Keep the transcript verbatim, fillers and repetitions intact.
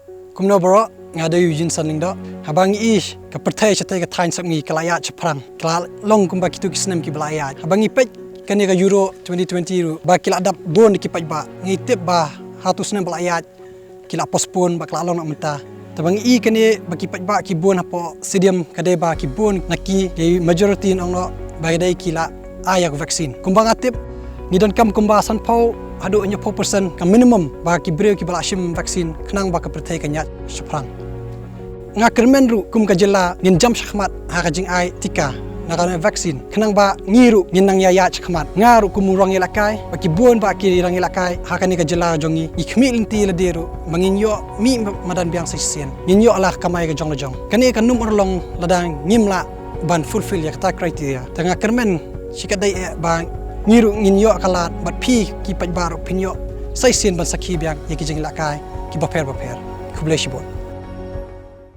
Kumno baroh, nga dei Eugene Sanlingdoh. Haba ngi i ka pyrthei shatei ka thaiñ sap ngi ka la ïaid shaphrang, ka la long kumba kito ki snem kiba la ïaid. Haba ngi peit kane ka Euro twenty twenty ruh ba ki la dap bun ki paidbah, ngi tip ba ha uto u snem ba la ïaid ki la postpone ba ka la long na mynta. Te ba ngi i kane ba ki paidbah ki bun hapoh stadium ka dei ba ki bun na ki, ki majority nongno ba dei ki la ai ïa ka vaccine. Kumba nga tip, ngi donkam kumba sanphew haduh hynñiewphew percent ka minimum ba ki briew kiba la shim vaccine khnang ba ka pyrthei kan ïaid shaphrang. Nga kyrmen ruh kum ka jylla ngin jam shakhmat ha ka jingai tika na ka vaccine khnang ba ngi ruh ngin nang ïaid shakhmat. Nga ruh kum u rang ïalehkai, ba ki bun ba ki rang ïalehkai ha kane ka jylla jong ngi, ngi khmih lynti lade ruh ba ngin ïoh mih madan biang sa shisien, ngin ïoh la kamai ka jong la jong. Kane kan ym urlong lada ngim lah ban fulfill ïa kata criteria. Te nga kyrmen shikatdei eh ba ngi ruh ngin ïoh ka lad bad phi ki paidbah ruh phin ïoh sa shisien ban sakhi biang ïa ki jingïalehkai kiba pher ba pher. Khublei shibun.